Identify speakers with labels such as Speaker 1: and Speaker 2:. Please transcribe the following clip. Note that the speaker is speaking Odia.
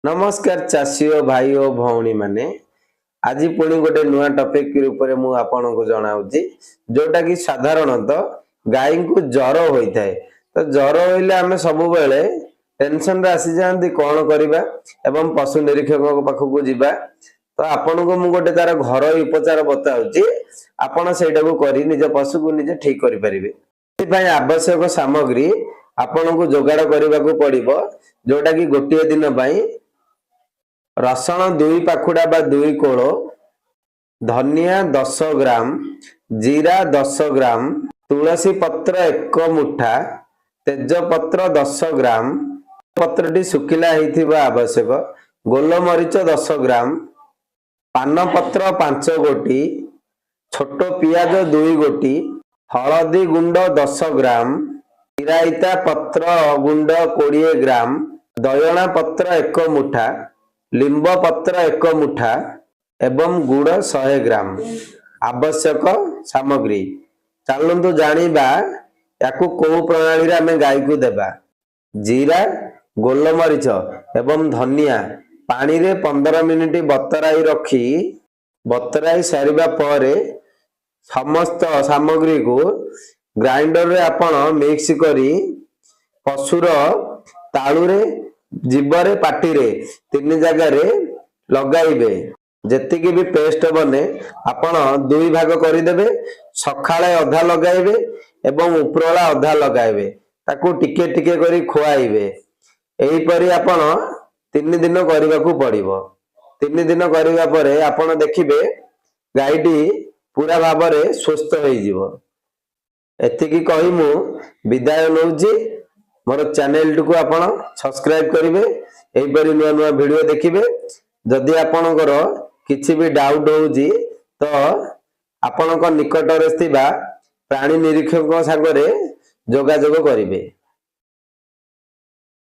Speaker 1: ନମସ୍କାର ଚାଷୀ ଓ ଭାଇ ଓ ଭଉଣୀ ମାନେ। ଆଜି ପୁଣି ଗୋଟେ ନୂଆ ଟପିକ ଉପରେ ମୁଁ ଆପଣଙ୍କୁ ଜଣାଉଛି, ଯୋଉଟା କି ସାଧାରଣତଃ ଗାଈଙ୍କୁ ଜର ହୋଇଥାଏ। ତ ଜର ହୋଇଲେ ଆମେ ସବୁବେଳେ ଟେନସନରେ ଆସିଯାଆନ୍ତି, କଣ କରିବା ଏବଂ ପଶୁ ନିରୀକ୍ଷକଙ୍କ ପାଖକୁ ଯିବା। ତ ଆପଣଙ୍କୁ ମୁଁ ଗୋଟେ ତାର ଘରୋଇ ଉପଚାର ବତାଉଛି, ଆପଣ ସେଇଟାକୁ କରି ନିଜ ପଶୁକୁ ନିଜେ ଠିକ କରିପାରିବେ। ସେଥିପାଇଁ ଆବଶ୍ୟକ ସାମଗ୍ରୀ ଆପଣଙ୍କୁ ଯୋଗାଡ଼ କରିବାକୁ ପଡିବ, ଯୋଉଟା କି ଗୋଟିଏ ଦିନ ପାଇଁ ରସଣ 2 ପାଖୁଡ଼ା ବା 2 କୋଳ, ଧନିଆ 10 ଗ୍ରାମ, ଜିରା 10 ଗ୍ରାମ, ତୁଳସୀ ପତ୍ର 1 ମୁଠା, ତେଜପତ୍ର 10 ଗ୍ରାମ, ପତ୍ରଟି ଶୁଖିଲା ହେଇଥିବା ଆବଶ୍ୟକ, ଗୋଲମରିଚ 10 ଗ୍ରାମ, ପାନପତ୍ର 5 ଗୋଟି, ଛୋଟ ପିଆଜ 2 ଗୋଟି, ହଳଦୀ ଗୁଣ୍ଡ 10 ଗ୍ରାମ, ଚିରାଇତା ପତ୍ର ଗୁଣ୍ଡ 20 ଗ୍ରାମ, ଦୟଣା ପତ୍ର 1 ମୁଠା, ଲିମ୍ବ ପତ୍ର 1 ମୁଠା ଏବଂ ଗୁଡ଼ 100 ଗ୍ରାମ ଆବଶ୍ୟକ ସାମଗ୍ରୀ। ଚାଲନ୍ତୁ ଜାଣିବା ୟାକୁ କୋଉ ପ୍ରଣାଳୀରେ ଆମେ ଗାଈକୁ ଦେବା। ଜିରା, ଗୋଲମରିଚ ଏବଂ ଧନିଆ ପାଣିରେ 15 ମିନିଟ ବତରାଇ ରଖି, ବତରାଇ ସାରିବା ପରେ ସମସ୍ତ ସାମଗ୍ରୀକୁ ଗ୍ରାଇଣ୍ଡରରେ ଆପଣ ମିକ୍ସ କରି ପଶୁର ତାଳୁରେ, ଜିଭରେ, ପାଟିରେ ତିନି ଜାଗାରେ ଲଗାଇବେ। ଯେତିକି ବି ପେଷ୍ଟ ବନେ, ଆପଣ ଦୁଇ ଭାଗ କରିଦେବେ। ସକାଳେ ଅଧା ଲଗାଇବେ ଏବଂ ଉପରବେଳା ଅଧା ଲଗାଇବେ। ତାକୁ ଟିକେ ଟିକେ କରି ଖୁଆଇବେ। ଏହିପରି ଆପଣ 3 ଦିନ କରିବାକୁ ପଡିବ। 3 ଦିନ କରିବା ପରେ ଆପଣ ଦେଖିବେ, ଗାଈଟି ପୁରା ଭାବରେ ସୁସ୍ଥ ହେଇଯିବ। ଏତିକି କହି ମୁଁ ବିଦାୟ ନଉଛି। ମୋର ଚ୍ୟାନେଲଟିକୁ ଆପଣ ସବସ୍କ୍ରାଇବ କରିବେ, ଏହିପରି ନୂଆ ନୂଆ ଭିଡିଓ ଦେଖିବେ। ଯଦି ଆପଣଙ୍କର କିଛି ବି ଡାଉଟ ହଉଛି, ତ ଆପଣଙ୍କ ନିକଟରେ ଥିବା ପ୍ରାଣୀ ନିରୀକ୍ଷକଙ୍କ ସାଙ୍ଗରେ ଯୋଗାଯୋଗ କରିବେ।